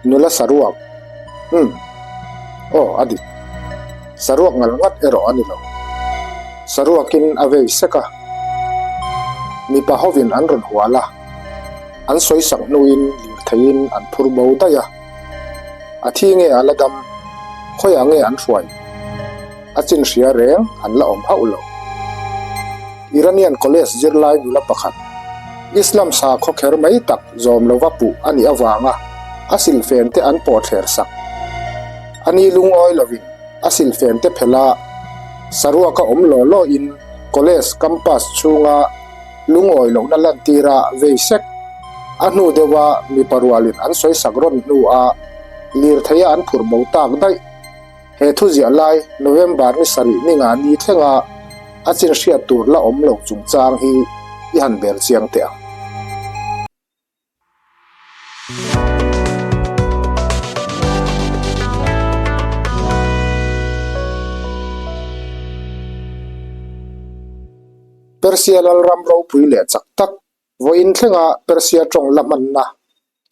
Nula saruak, Umm. Aw, a dik. Saruak ngal ngat erawh a ni lo. Saruakin a vei sek a. Mipa hovin an rawn hual a, an sawi sak hnuin lirtheiin an phur bo daih a. A thi nge a la dam? Khawiah nge an hruai? A chin hria reng an la awm hauh lo. Iranian college zirlai nula pakhat, Islam sakhaw kher mai tak zawm lova puh a nih avanga a silfen te an pawh thler sak. A ni lungawi lovin a silfen te phelh a, saruaka awm law law in college campus chhunga lungawi lohna lantira vei sek. A hnu deuha mipa rualin an sawi sak rawn hnuah lirtheia an phurh bo tak daih. He thuziah lai November ni sarih ni nga ni thlenga a chin hriat tur la awm lo chungchang hi i han bel chiang teh ang. Persia lalram ropui leh chak tak Vawiin thlenga Persia tawng la hmanna,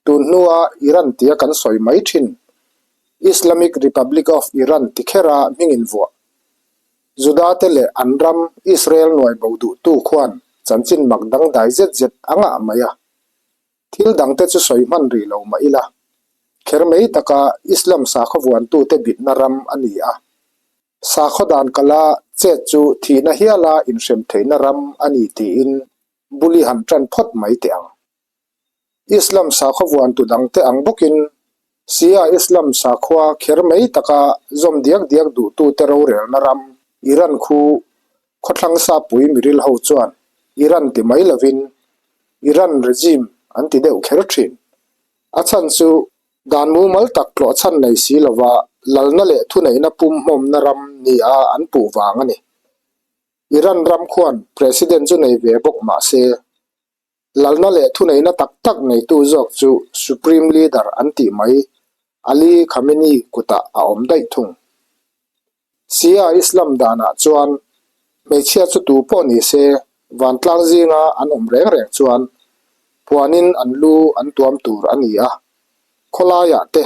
tun hnua Iran tia kan sawi mai thin, Islamic Republic of Iran ti khera hming invuah. Juda te leh an ram Israel nuai bo duhtu khuan chanchin mak dangdai zet zet a ngah mai a. Thil dangte chu sawi hman rih lo mah ila, kher mai taka Islam sakhaw vuantute bitna ram a ni a. Sakhaw dan kala chet chu thihna hiala inhrem theihna ram a ni tiin bul i han tan phawt mai teh ang. Islam sakhaw vuantu dangte ang bawkin Shia Islam sakhua kher mai taka zawm diak diak duhtute rorelna ram Iran khu khawthlang sapui miril ho chuan Iran ti mai lovin Iran regime an ti deuh kher thin. A chhan chu Dan mumal tak tlawh chhan nei si lova lalna leh thuneihna pum hmawmna ram nia an puh vang a ni. Iran ram khuan President chu nei ve bawk mah se, lalna leh thuneihna tak tak neitu zawk chu Supreme Leader an tih mai Ali Khamenei kutah a awm daih thung. Shia Islam danah chuan hmeichhia chu tu pawh ni se vantlang zinga an awm reng reng chuan puanin an lu an tuam tur a ni a, khawlaiah te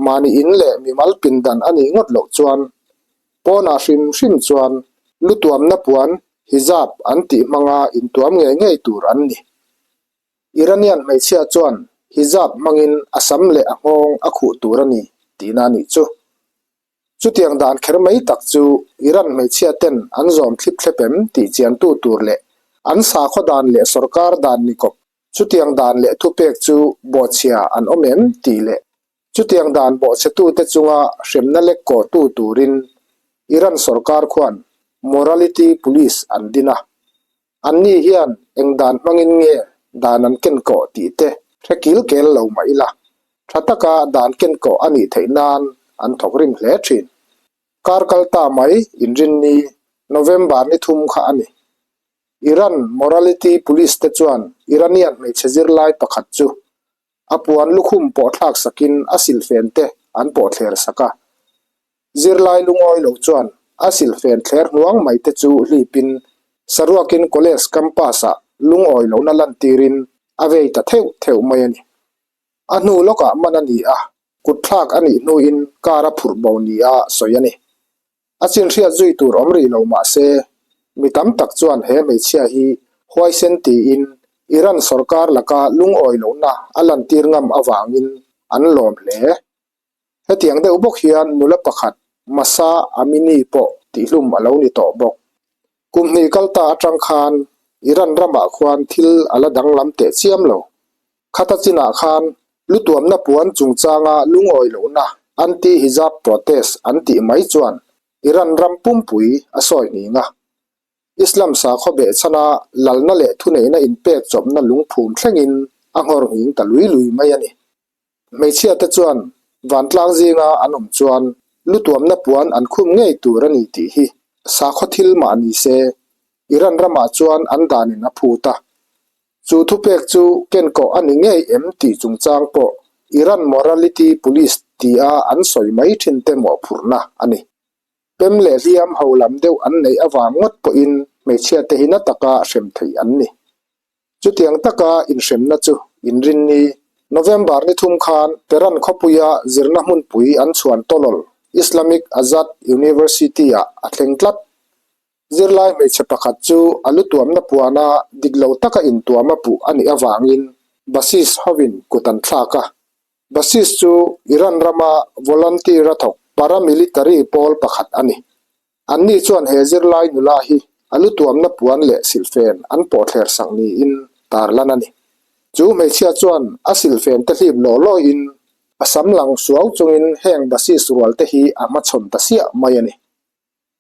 mahni in leh mimal pindan a nih ngawt loh chuan pawnah hrim hrim chuan lu tuamna puan hijab an tih hmanga intuam ngei ngei tur an ni. Iranian hmeichhia chuan hijab hmangin a sam leh a nghawng a khuh tur a ni tihna a nih chu. Chutiang dan kher mai tak chu Iran hmeichhia ten an zawm thlip thlep em tih chiantu tur leh an sakhaw dan leh sorkar dan ni kawp chutiang dan leh thupek chu bawhchhia an awm em tih leh chutiang dan bawhchhetute chunga hremna lek kawhtu turin Iran sorkar khuan Morality Police an din a. Anni hian eng dan hmangin nge dan an ken kawh tih te hre kil kel lo mah ila, tha taka dan ken kawh a nih theih nan an thawk rim hle thin. Kar kal ta mai inrinni November ni thum kha a ni. Iran Morality Police te chuan Iranian hmeichhe zirlai pakhat chu A puan lukhum pawh thlak sakin a silfen te an pawh thler sak a. Zirlai lungawi lo chuan a silfen thler hnuang mai te chu hlipin saruakin college campus ah lungawi lohna lantirin a vei ta theuh theuh mai a ni. A hnu lawkah man a ni a, kut thlak a nih hnuin car a phurh bo nia sawi a ni. A chin hriat zui tur awm rih lo mah se, mi tam tak chuan he hmeichhia hi huaisen tiin Iran sorkar laka lungawi lohna a lantir ngam avangin an lawm hle. Hetiang deuh bawk hian nula pakhat Mahsa Amini pawh tihhlum a lo ni tawh bawk. Kum hnih kal ta atang khan Iran ramah khuan thil a la danglam teh chiam lo. Khata chinah khan lutuamna puan chungchanga lungawi lohna anti-hijab protest an tih mai chuan Iran ram pumpui a sawi hning a. Islam sakhaw behchhana lalna leh thuneihna inpek chawpna lungphum thlengin a nghawr nghing ta lui lui mai a ni. Hmeichhiate chuan vantlang zinga an awm chuan lutuamna puan an khum ngei tur a ni tih hi sakhaw thil mah ni se Iran ramah chuan an danin a phut a. Chu thupek chu kenkawh a ni ngei em tih chungchang pawh Iran Morality Police tia an sawi mai thin te mawhphurhna a ni. Pem leh hliam ho lam deuh an neih avang ngawt pawhin hmeichhia te hi na taka hrem theih an ni. Chutiang taka inhremna chu inrinni. November ni thum khan Tehran khawpuia zirna hmunpui an chhuan tawlawl Islamic Azad University-ah a thleng tlat. Zirlai hmeichhe pakhat chu a lu tuamna puana dik lo taka intuam a puh a nih avangin Basij hovin kut an thlak a. Basij chu Iran rama volunteer a thawk paramilitary pawl pakhat a ni. Anni chuan he zirlai nula hi a lu tuamna puan leh silhfen an pawhthler sak niin tarlan a ni. Chu hmeichhia chuan a silhfen te hlip law lawiin a sam lang suau chungin heng Basij rual te hi a hmachhawn ta siah mai a ni.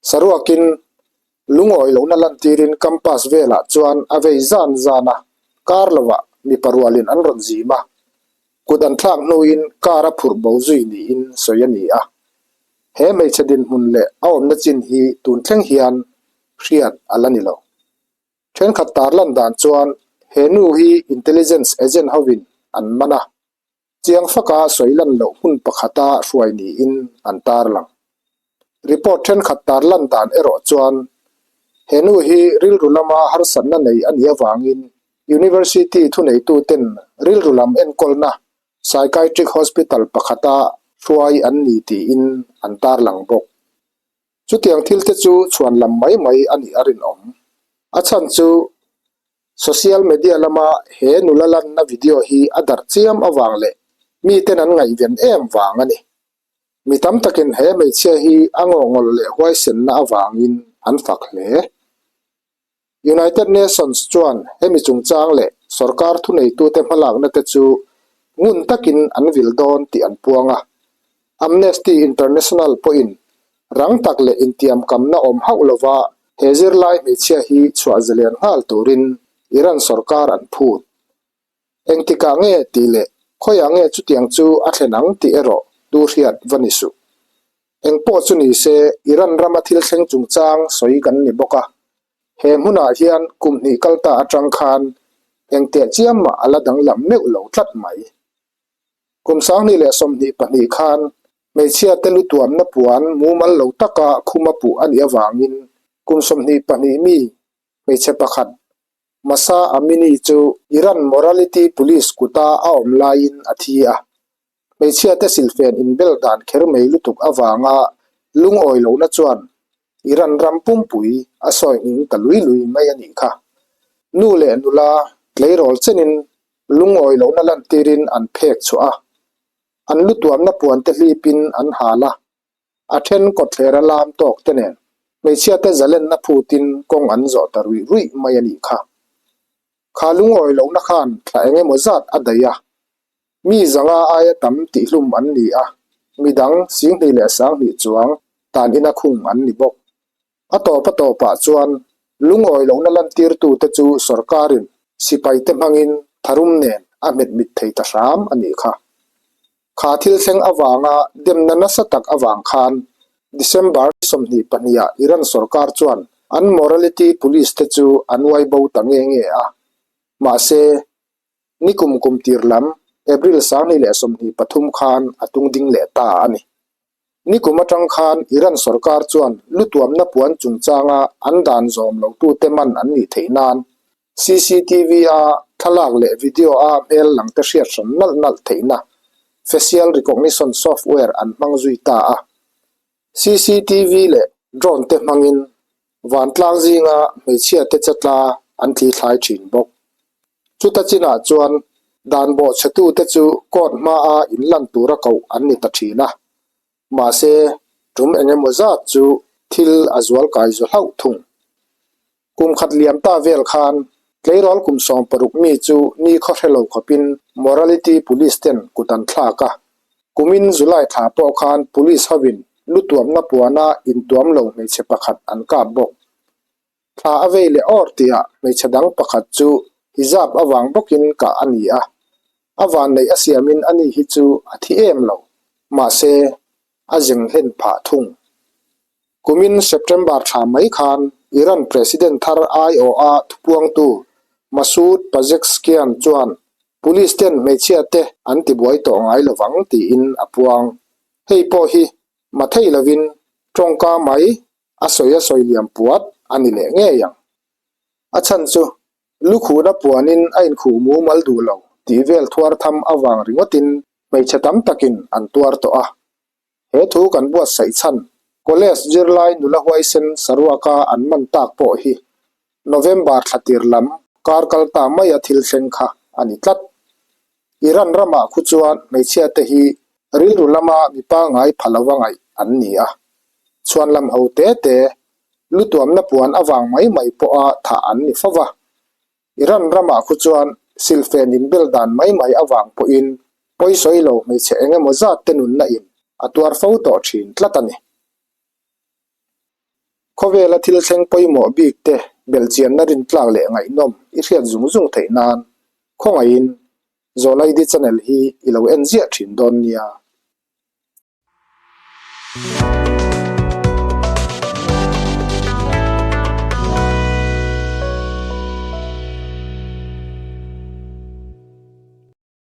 Saruakin lungawi lohna lantirin campus velah chuan a vei zan zan a, kar lovah mipa rualin an rawn zim a, kut an thlak hnuin car a phurh bo zui niin sawi a ni a. He hmeichhe dinhmun leh a awmna chin hi tun thleng hian hriat a la ni lo. Thenkhat tarlan dan chuan he nu hi intelligence agent hovin an man a, Chiang faka sawi lan loh hmun pakhata hruai niin an tarlang. Report thenkhat tarlan dan erawh chuan he nu hi rilru lama harsatna nei a nih avangin University thuneituten rilru lam enkawlna Psychiatric Hospital pakhata hruai an ni tiin an tarlang bawk. Chutiang thil te chu chhuan lam mai mai a nih a rinawm. A chhan chu Social media lama he nula lanna video hi a darh chiam avang leh miten an ngaihven em vang a ni. Mi tam takin he hmeichhia hi a ngawngawl leh huaisenna avangin an fak hle. United Nations chuan hemi chungchang leh sorkar thuneitute hmalakna te chu ngun takin an vil dawn tih an puang a. Amnesty International pawhin rang tak leh intiamkamna awm hauh lova he zirlai hmeichhia hi chhuah zalian nghal turin Iran sorkar an phut. Engtikah nge tih leh khawiah nge chutiang chu a thlen ang tih erawh tu hriat va ni suh. Engpawh chu ni se Iran rama thil thleng chungchang sawi kan ni bawk a, he hmunah hian kum hnih kal ta atang khan engteh chiam mah a la danglam meuh lo tlat mai. Kum 2022 khan hmeichhia te lu tuamna puan mumal lo taka khuma puh a nih avangin kum 22 mi hmeichhe pakhat Mahsa Amini chu Iran Morality Police kuta a awm laiin a thi a. Hmeichhia te silhfen inbel dan kher mai lutuk avanga lungawi lohna chuan Iran ram pumpui a sawi nghing ta lui lui mai a nih kha. Nu leh nula tleirawl chenin Lungawi lohna lantirin an phek chhuah a, an lu tuamna puan te hlipin an hal a, a then kawtthlera lam tawk te nen hmeichhia te zalenna phutin kawng an zawh ta ruih ruih mai a nih kha. Kha lungawi lohna khan thla eng emaw zat a daih a, mi zanga aia tam tihhlum an ni a, midang 20 leh 20 chuang tan ina khung an ni bawk. A tawp a tawpah chuan lungawi lohna lantirtute chu sorkarin sipaite hmangin tharum nen a hmet mit thei ta hram a nih kha. Kha thil thleng avanga demna nasa tak avang khan December 22 ah Iran sorkar chuan an morality police te chu an uai bo ta nge nge a. Mahse, nikum kum tir lam April 2023 khan a tung ding leh ta a ni. Nikum atang khan Iran sorkar chuan lutuamna puan chungchanga an dan zawm lotute man an nih theih nan CCTV-a thlalak leh video-a hmel langte hriat hran nalh nalh theihna facial recognition software an hmang zui ta a. CCTV leh drone te hmangin vantlang zinga hmeichhiate chatla an thlithlai thin bawk. Chuta chinah chuan dan bawhchhetute chu court hmaa inlan tura koh an ni ta thin a, mahse tum eng emaw zat chu thil a zual kai zu hlauh thung. Kum khat liam ta vel khan tleirawl kum 16 mi chu ni khaw hre lo khawpin morality police ten kut an thlak a, kumin July thla pawh khan police hovin lu tuamna puana intuam lo hmeichhe pakhat an kap bawk. Thla a vei leh awr tihah hmeichhe dang pakhat chu hijab avang bawkin kah a ni a, a vanneih a siamin ani hi chu a thi em lo, mahse a zeng hlen phah thung. Kumin September thla mai khan Iran President thar aiawha thupuangtu Masoud Pezeshkian chuan police ten hmeichhia te an tibuai tawh ngai lovang tiin a puang. Hei pawh hi mathei lovin tawngka mai a sawi a sawi liam puat a ni leh ngei ang. A chhan chu lukhuhna puanin a inkhuh mumal duh lo. tih vel thuar tham avang ringawtin hmeichhe tam takin an tuar tawh a. He thu kan buatsaih chhan College zirlai nula huaisen saruaka an man tak pawh hi November thla tir lam kar kal ta maia thil thleng kha a ni tlat. Iran ramah khu chuan hmeichhia te hi rilru lama mi pangngai pha lova ngaih an ni a, chhuan lam ho te te lutuamna puan avang mai mai pawha thah an ni fo va. Iran ramah khu chuan silfen inbel dan mai mai avang pawhin pawisawi lo hmeichhe eng emaw zat te nunna in a tuar fo tawh thin tlat a ni. Khawvela thil thleng pawimawh bik te belhchianna rintlak leh ngaihnawm i hriat zung zung theih nan khawngaihin Zawlaidi channel hi i lo en ziah thin dawn nia.